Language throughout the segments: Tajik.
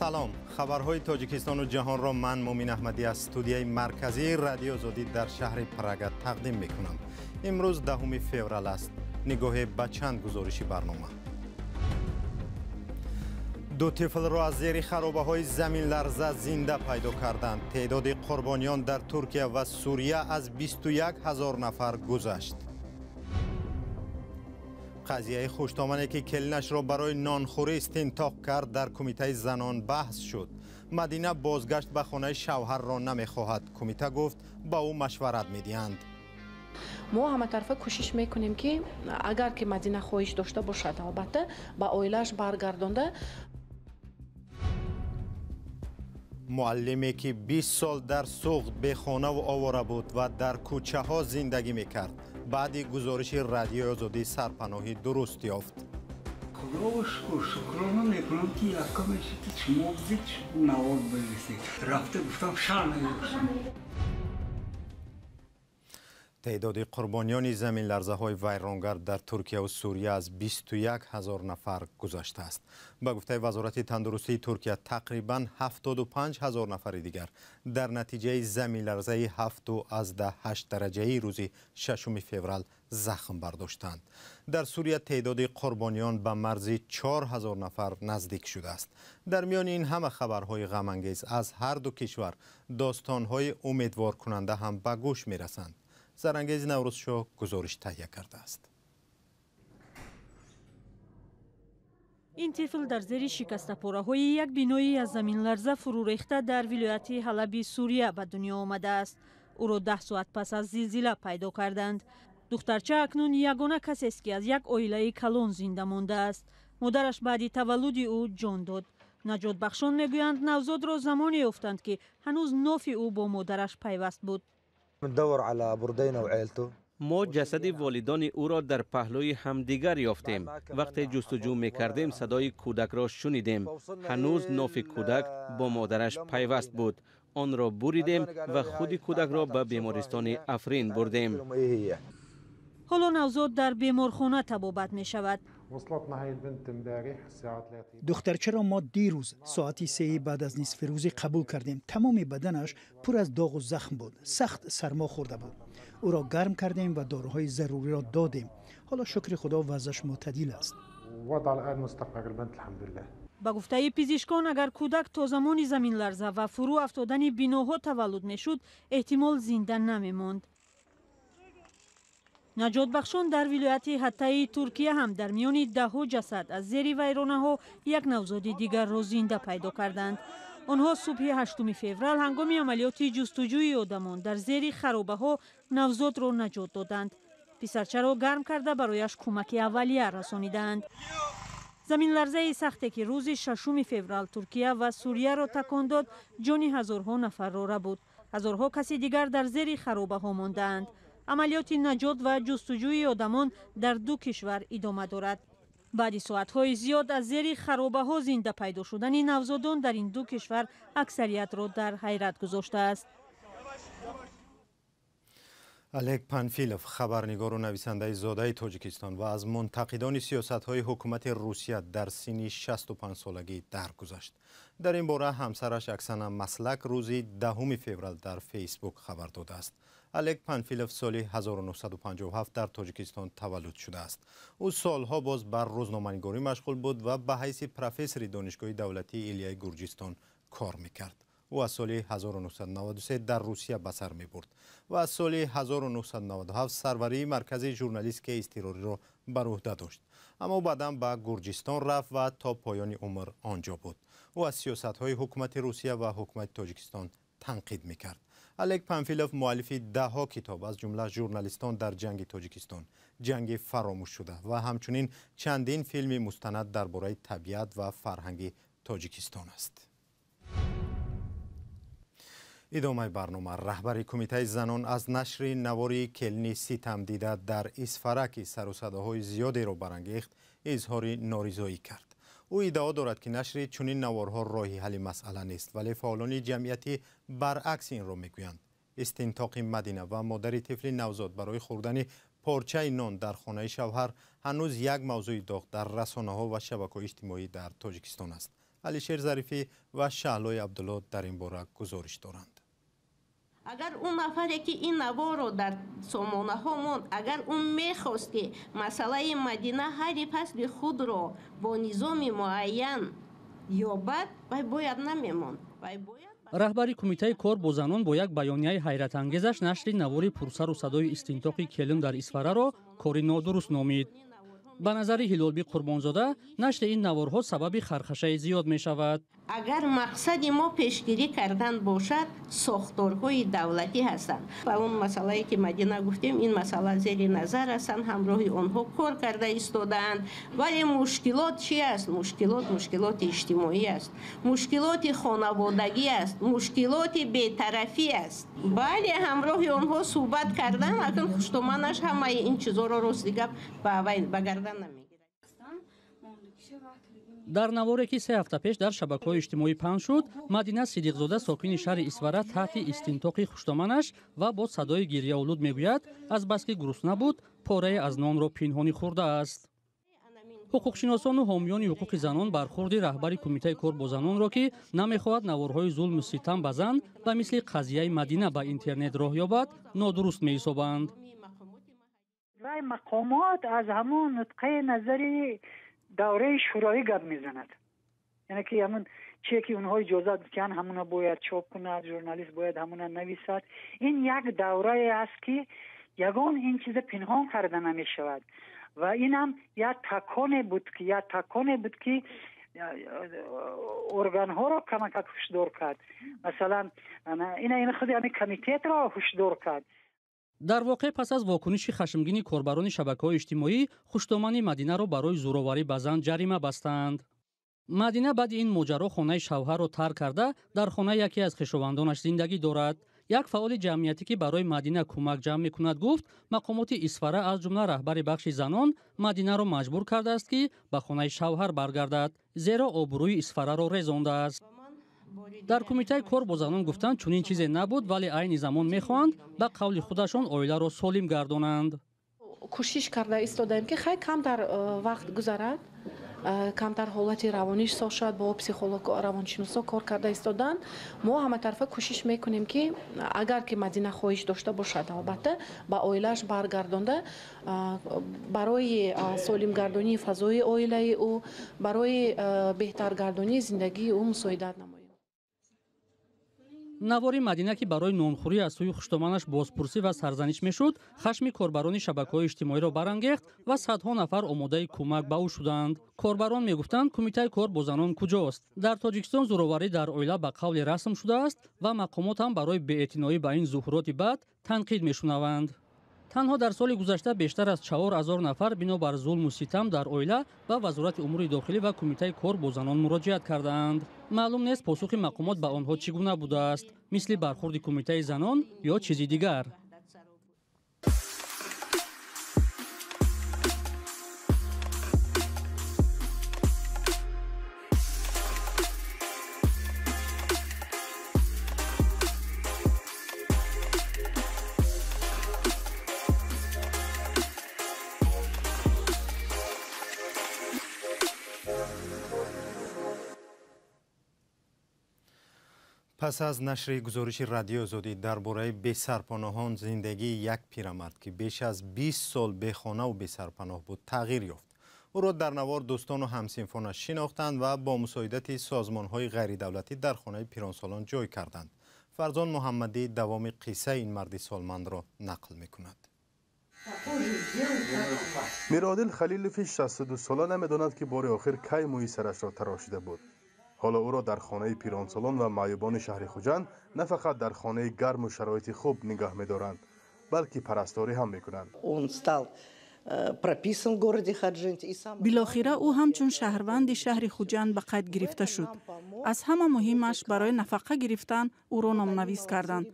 Салом. Хабарҳои Тоҷикистону ҷаҳонро ман Мумин Аҳмадӣ аз студияи марказии Радиои Озодӣ дар шаҳри Прага тақдим мекунам. Имрӯз 10 феврал аст. Нигоҳе ба чанд гузориши барнома. Ду тифлро аз зери харобаҳои заминларза зинда пайдо карданд. Теъдоди қурбониён дар Туркия ва Сурия аз 21 ҳазор нафар гузашт. Қазияи хуштомане ки келинашро барои нонхӯрӣ истинтоқ кард дар кумитаи занон баҳс шуд. Мадина бозгашт ба хонаи шавҳарро намехоҳад. Кумита гуфт ба ӯ машварат медиҳанд. Мо ҳаматарафа кӯшиш мекунем, ки агар ки Мадина хоҳиш дошта бошад, албатта ба оилааш баргардонда. Муаллиме ки 20 сол дар Суғд бехонаву овора буд ва дар кӯчаҳо зиндагӣ мекард, баъди гузориши Радиои Озодӣ сарпаноҳӣ дуруст ёфт. Худоро шукр, шукрона мекунам, ки якамеше ки шумо будед, навор бинависед. Рафта гуфтам, шар намебошам. Теъдоди қурбониёни заминларзаҳои вайронгар дар Туркия ва Сурия аз 21 ҳазор нафар гузаштааст. Ба гуфтаи Вазорати тандурустии Туркия, тақрибан 75 ҳазор нафари дигар дар натиҷаи заминларзаи 7,8 дараҷаи рӯзи 6 феврал захм бардоштанд. Дар Сурия теъдоди қурбониён ба марзи 4 ҳазор нафар наздик шудааст. Дар миёни ин ҳама хабарҳои ғамангез аз ҳар ду кишвар достонҳои умедворкунанда ҳам ба гӯш мерасанд. Зарангези Наврӯзшоҳ гузориш таҳия кардааст. Ин тифл дар зери шикастапораҳои як бинои аз заминларза фурӯ рехта дар вилояти Ҳалаби Сурия ба дунё омадааст. Ӯро 10 соат пас аз зилзила пайдо карданд. Духтарча акнун ягона касест, ки аз як оилаи калон зинда мондааст. Модараш баъди таваллуди ӯ ҷон дод. Наҷотбахшон мегӯянд, навзодро замоне ёфтанд, ки ҳанӯз нофи ӯ бо модараш пайваст буд. Мо ҷасади волидони ӯро дар паҳлӯи ҳамдигар ёфтем. Вақте ҷустуҷӯ мекардем, садои кӯдакро шунидем. Ҳанӯз нофи кӯдак бо модараш пайваст буд. Онро буридем ва худи кӯдакро ба бемористони Африн бурдем. Ҳоло навзод дар беморхона табобат мешавад. Духтарчаро мо дирӯз соати 3 баъд аз нисфи рӯзӣ қабул кардем. Тамоми баданаш пур аз доғу захм буд, сахт сармо хӯрда буд. Ӯро гарм кардем ва доруҳои заруриро додем. Ҳоло, шукри Худо, вазъаш мӯътадил аст. Ба гуфтаи пизишкон, агар кӯдак то замони заминларза ва фурӯ афтодани биноҳо таваллуд мешуд, эҳтимол зинда намемонд. Наҷотбахшон дар вилояти Ҳаттаи Туркия ҳам дар миёни даҳҳо ҷасад аз зери вайронаҳо як навзоди дигарро зинда пайдо карданд. Онҳо субҳи 8 феврал ҳангоми амалиёти ҷустуҷӯи одамон дар зери харобаҳо навзодро наҷот доданд. Писарчаро гарм карда, барояш кӯмаки аввалия расонидаанд. Заминларзаи сахте, ки рӯзи 6 феврал Туркия ва Сурияро такон дод, ҷони ҳазорҳо нафарро рабуд. Ҳазорҳо каси дигар дар зери харобаҳо мондаанд. Амалиёти наҷот ва ҷустуҷӯи одамон дар ду кишвар идома дорад. Баъди соатҳои зиёд аз зери харобаҳо зинда пайдо шудани навзодон дар ин ду кишвар аксариятро дар ҳайрат гузоштааст. Олег Панфилов, хабарнигору нависандаи зодаи Тоҷикистон ва аз мунтақидони сиёсатҳои ҳукумати Русия, дар синни 65-солагӣ даргузашт. Дар ин бора ҳамсараш Оксана Маслак рӯзи 10 феврал дар Фейсбук хабар додааст. Олег Панфилов соли 1957 дар Тоҷикистон таваллуд шудааст. Ӯ солҳо боз бар рӯзноманигорӣ машғул буд ва ба ҳайси профессори Донишгоҳи давлатии Илияи Гурҷистон кор мекард. Ӯ аз соли 1993 дар Русия ба сар мебурд ва аз соли 1997 сарварии маркази журналистикаи изтирориро бар уҳда дошт. Аммо баъдан ба Гурҷистон рафт ва то поёни умр он ҷо буд. Ӯ аз сиёсатҳои ҳукумати Русия ва ҳукумати Тоҷикистон танқид мекард. Олег Панфилов муаллифи даҳҳо китоб, аз ҷумла «Журналистон дар ҷанги Тоҷикистон», «Ҷанги фаромӯшшуда» ва ҳамчунин чандин филми мустанад дар бораи табиат ва фарҳанги Тоҷикистон аст. Идомаи барнома. Раҳбари кумитаи занон аз нашри навори келини ситамдида дар Исфара, ки сару садоҳои зиёдеро барангехт, изҳори норизоӣ кард. Ӯ иддао дорад, ки нашри чунин наворҳо роҳи ҳалли масъала нест, вале фаъолони ҷамъиятӣ баръакси инро мегӯянд. Истинтоқи Мадина ва модари тифли навзод барои хӯрдани порчаи нон дар хонаи шавҳар ҳанӯз як мавзӯи доғ дар расонаҳо ва шабакаҳои иҷтимоӣ дар Тоҷикистон аст. Алишер Зарифӣ ва Шаҳлои Абдулло дар ин бора гузориш доранд. Агар он нафаре ки ин наворро дар сомонаҳо монд, агар ӯ мехост, ки масъалаи Мадина ҳалли фасли худро бо низоми муайян ёбад, вай бояд намемонд. Раҳбари Кумитаи кор бо занон бо як баёнияи ҳайратангезаш нашри навори пурсару садои истинтоқи келин дар Исфараро кори нодуруст номид. Ба назари Ҳилолбӣ Қурбонзода, нашри ин наворҳо сабаби хархашаи зиёд мешавад. Агар мақсади мо пешгирӣ кардан бошад, сохторҳои давлатӣ ҳастанд ва он масъалае ки Мадина гуфтем, ин масъала зери назар ҳастанд, ҳамроҳи онҳо кор карда истодаанд. Вале мушкилот чи аст? Мушкилот мушкилоти иҷтимоӣ аст, мушкилоти хонаводагӣ аст, мушкилоти бетарафӣ аст. Бале, ҳамроҳи онҳо суҳбат кардан, акн хуштоманаш ҳамаи ин чизоро рости гап ба гардан намегирад. Дар наворе, ки 3 ҳафта пеш дар шабакаҳои иҷтимоӣ паҳн шуд, Мадина Сидиқзода, сокини шаҳри Исфара, таҳти истинтоқи хуштоманаш ва бо садои гирьяолуд мегӯяд, азбаски гурусна буд, порае аз нонро пинҳонӣ хӯрдааст. Ҳуқуқшиносону ҳомиёни ҳуқуқи занон бархурди раҳбари Кумитаи кор бо занонро, ки намехоҳад наворҳои зулму ситам ба зан ба мисли қазияи Мадина ба интернет роҳ ёбад, нодуруст меҳисобанд. Вай мақомот аз ҳамон нутқаи назари давраи шӯравӣ гап мезанад, яъне ки ҳамон чие ки онҳо иҷозат диҳанд, ҳамона бояд чоп кунад, журналист бояд ҳамона нависад. Ин як даврае аст, ки ягон ин чиза пинҳон карда намешавад ва инам як таконе буд, ки органҳоро камакак ҳушдор кард. Масалан, ина худи ҳамин комитетро ҳушдор кард. Дар воқеъ, пас аз вокуниши хашмгини корбарони шабакаҳои иҷтимоӣ, хуштомани Мадинаро барои зӯроварӣ ба зан ҷарима бастанд. Мадина баъди ин моҷаро хонаи шавҳарро тарк карда, дар хонаи яке аз хешовандонаш зиндагӣ дорад. Як фаъоли ҷамъиятӣ, ки барои Мадина кӯмак ҷамъ мекунад, гуфт, мақомоти Исфара, аз ҷумла раҳбари бахши занон, Мадинаро маҷбур кардааст, ки ба хонаи шавҳар баргардад, зеро обрӯи Исфараро резондааст. Дар Кумитаи кор бо занон гуфтанд, чунин чизе набуд, вале айни замон мехоҳанд ба қавли худашон оиларо солим гардонанд. Кӯшиш карда истодаем, ки хай камтар вақт гузарад, камтар ҳолати равониш соз шавад, бо психолог равоншиносо кор карда истоданд. Мо ҳаматарафа кӯшиш мекунем, ки агар ки Мадина хоҳиш дошта бошад, албатта, ба оилааш баргардонда, барои солимгардонии фазои оилаи ӯ, барои беҳтаргардонии зиндагии ӯ мусоидат намоем. Навори Мадина, ки барои нонхӯрӣ аз сӯи хуштоманаш бозпурсӣ ва сарзаниш мешуд, хашми корбарони шабакаҳои иҷтимоиро барангехт ва садҳо нафар омодаи кӯмак ба ӯ шуданд. Корбарон мегуфтанд, Кумитаи кор бо занон куҷост? Дар Тоҷикистон зӯроварӣ дар оила ба қавли расм шудааст ва мақомот ҳам барои беэътиноӣ ба ин зуҳуроти бад танқид мешунаванд. Танҳо дар соли гузашта бештар аз 4000 нафар бинобар зулму ситам дар оила ба Вазорати умури дохилӣ ва Кумитаи кор бо занон муроҷиат кардаанд. Маълум нест, посухи мақомот ба онҳо чӣ гуна будааст, мисли бархурди Кумитаи занон ё чизи дигар. Пас аз нашри гузориши Радиои Озодӣ дар бораи бесарпаноҳон, зиндагии як пирамард, ки беш аз 20 сол бехонаву бесарпаноҳ буд, тағйир ёфт. Ӯро дар навор дӯстону ҳамсинфонаш шинохтанд ва бо мусоидати созмонҳои ғайридавлатӣ дар хонаи пиронсолон ҷой карданд. Фарзон Муҳаммадӣ давоми қиссаи ин марди солмандро нақл мекунад. Миродил Халилови 62 сола намедонад, ки бори охир кай мӯи сарашро тарошида буд. Ҳоло ӯро дар хонаи пиронсолон ва маъюбони шаҳри Хуҷанд на фақат дар хонаи гарму шароити хуб нигаҳ медоранд, балки парасторӣ ҳам мекунанд. Он стал прописан в городе Худжанде. Билохира ӯ ҳамчун шаҳрванди шаҳри Хуҷанд ба қайд гирифта шуд. Аз ҳама муҳимаш, барои нафақа гирифтан ӯро номнавис карданд.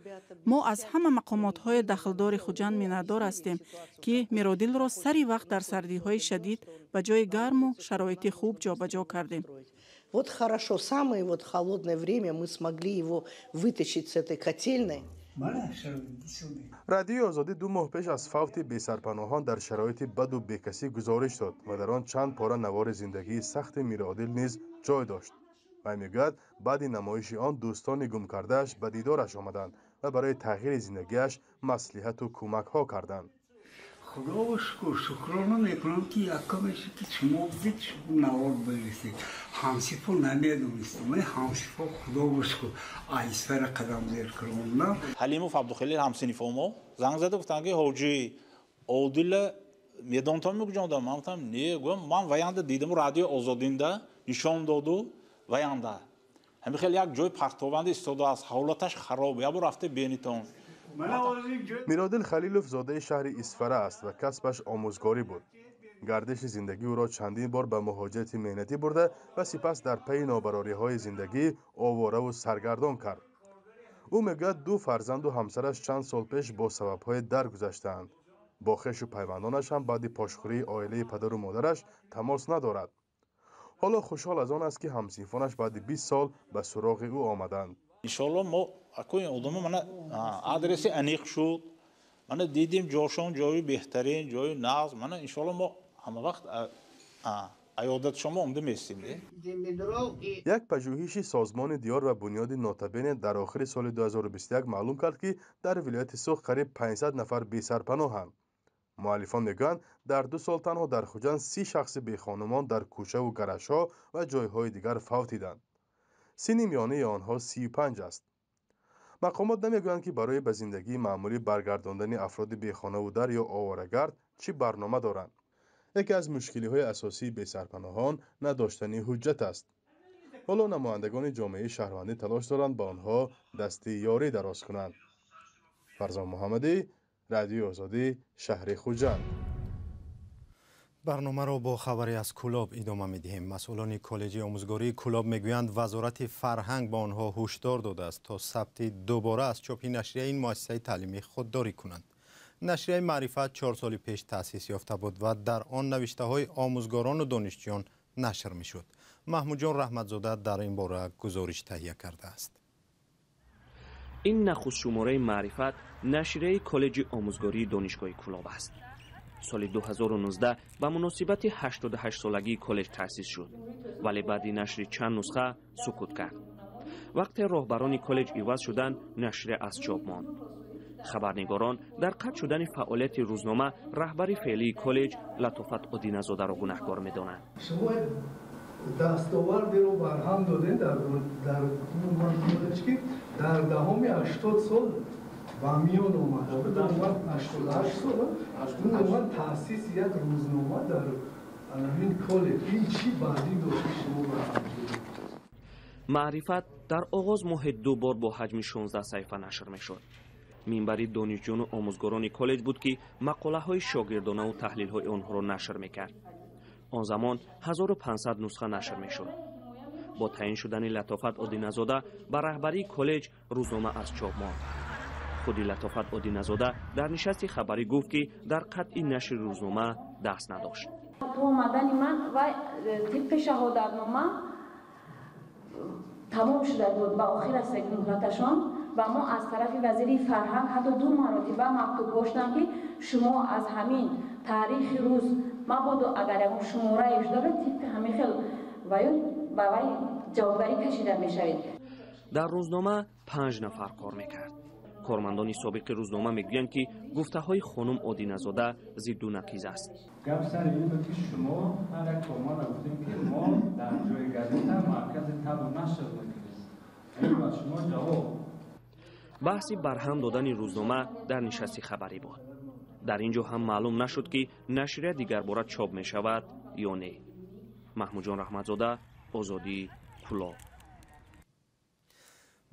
Мо аз ҳама мақомотҳои дахлдори Хуҷанд миннатдор ҳастем, ки Миродилро сари вақт дар сардиҳои шадид ба ҷои гарму шароити хуб ҷобаҷо кардем. Вот хорошо, самое вот холодное время мы смогли его вытащить с этой котельной. Радиои Озодӣ 2 моҳ пеш аз фавти бесарпаноҳон дар шароити баду бекасӣ гузориш дод ва дар он чанд пора навори зиндагии сахти Миродил низ ҷой дошт. Вай мегӯяд, баъди намоиши он дӯстони гумкардааш ба дидораш омаданд ва барои тағйири зиндагиаш маслиҳату кӯмакҳо карданд. Худо шукр, шукрона мекунам, ки якамеше ки шумо будед, шумо навор бинависед. Ҳамсифо намедонистам, ҳамсифо, худо шукр, айсфара қадам зер кардам. Ҳалимов Абдухалил, ҳамсинифомо, занг зада гуфтанд, ки ҳоҷи Одила медонтон мекуҷондам. Ман гуфтам, не, гуфтам, ман ваянда дидаму, радио Озодинда нишон доду, ваянда ҳамин хел як ҷои партованди истодааст, ҳолаташ хароб, ябо рафта бенитон. Миродил Халилов зодаи шаҳри Исфара аст ва касбаш омӯзгорӣ буд. Гардиши зиндагӣ ӯро чандин бор ба муҳоҷирати меҳнатӣ бурда ва сипас дар пайи нобарориҳои зиндагӣ овораву саргардон кард. Ӯ мегӯяд, ду фарзанду ҳамсараш чанд сол пеш бо сабабҳое даргузаштаанд. Бо хешу пайвандонаш ҳам баъди пошхӯрии оилаи падару модараш тамос надорад. Ҳоло хушҳол аз он аст, ки ҳамсинфонаш баъди 20 сол ба суроғи ӯ омаданд. Иншоалло, мо акои одамо, мана адреси аниқ шуд, мана дидем ҷошон, ҷои беҳтарин, ҷои нағз. Мана иншоалло, мо ҳама вақт аёдати шумо омда местем. Як пажӯҳиши созмони Диёр ва бунёди Нотабене дар охири соли 2021 маълум кард, ки дар вилояти Суғд қариб 500 нафар бесарпаноҳанд. Муаллифон мегӯянд, дар 2 сол танҳо дар Хуҷанд 30 шахси бехонумон дар кӯчаву гаражҳо ва ҷойҳои дигар фавтиданд. Синни миёнаи онҳо 35 аст. Мақомот намегӯянд, ки барои ба зиндагии маъмулӣ баргардондани афроди бехонаву дар ё оворагард чӣ барнома доранд. Яке аз мушкилиҳои асосии бесарпаноҳон надоштани ҳуҷҷат аст. Ҳоло намояндагони ҷомеаи шаҳрвандӣ талош доранд, ба онҳо дасти ёрӣ дароз кунанд. Фарзон Муҳаммадӣ, Радиои Озодӣ, шаҳри Хуҷанд. Барномаро бо хабаре аз Кӯлоб идома медиҳем. Масъулони коллеҷи омӯзгории Кӯлоб мегӯянд, Вазорати фарҳанг ба онҳо ҳушдор додааст, то сабти дубора аз чопи нашрияи ин муассисаи таълимӣ худдорӣ кунанд. Нашрияи Маърифат 4 соли пеш таъсис ёфта буд ва дар он навиштаҳои омӯзгорону донишҷӯён нашр мешуд. Маҳмудҷон Раҳматзода дар ин бора гузориш таҳия кардааст. Ин нахуст шумораи Маърифат, нашрияи коллеҷи омӯзгории Донишгоҳи Кӯлоб аст. Соли 2019 ба муносибати 88-солагии коллеҷ таъсис шуд, вале баъди нашри чанд нусха сукут кард. Вақте роҳбарони коллеҷ иваз шуданд, нашрия аз чоп монд. Хабарнигорон дар қатъ шудани фаъолияти рӯзнома раҳбари феълии коллеҷ Латофат Одиназодаро гунаҳкор медонанд. Шумо дастовардеро барҳам додем дар коллеҷ, ки дар давоми 80 сол ба миён омада буд. 88 сол умуман таъсиси як рӯзнома дар ҳамин коллеҷ, ин чӣ баъдӣ дошт, ки шумо барҳам додед? Маърифат дар оғоз моҳи ду бор бо ҳаҷми 16 саҳифа нашр мешуд. Минбари донишҷӯёну омӯзгорони коллеҷ буд, ки мақолаҳои шогирдонаву таҳлилҳои онҳоро нашр мекард. Он замон 1500 нусха нашр мешуд. Бо таъин шудани Латофат Одиназода ба раҳбарии коллеҷ, рӯзнома аз чоп монд. Худи Латофат Одиназода дар нишасти хабарӣ гуфт, ки дар қатъи нашри рӯзнома даст надошт. То омадани ман вай тибқи шаҳодатнома тамом шуда буд, ба охир расид муҳлаташон, ва мо аз тарафи вазири фарҳанг ҳатто ду маротиба мактуб доштам, ки шумо аз ҳамин таърихи рӯз мабодо агар ягон шуморае шуда, тибқи ҳамин хел ваю ба вай ҷавобгарӣ кашида мешавед. Дар рӯзнома панҷ нафар кор мекард. Кормандони собиқи рӯзнома мегӯянд, ки гуфтаҳои хонум Одиназода зидду нақиз аст. Гап сари ин буд, ки шумо ҳар як корманда гуфтем, ки мо дар ҷои газета маркази табу нашр мекунем, ба шумо ҷавоб. Баҳси барҳам додани рӯзнома дар нишасти хабарӣ буд. Дар ин ҷо ҳам маълум нашуд, ки нашрия дигарбора чоп мешавад ё не. Маҳмудҷон Раҳматзода, Озодӣ, Кӯлоб.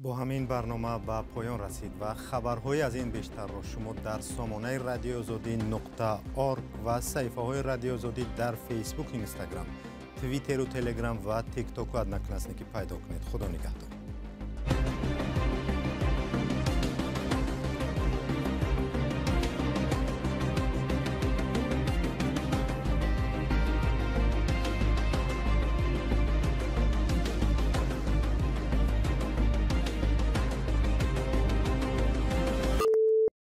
Бо ҳамин барнома ба поён расид ва хабарҳои аз ин бештарро шумо дар сомонаи радиоозодӣ.org ва саҳифаҳои Радиоозодӣ дар Фейсбук, Инстаграм, Твиттеру, Телеграм ва Тиктоку, Одноклассники пайдо кунед. Худо нигаҳдор.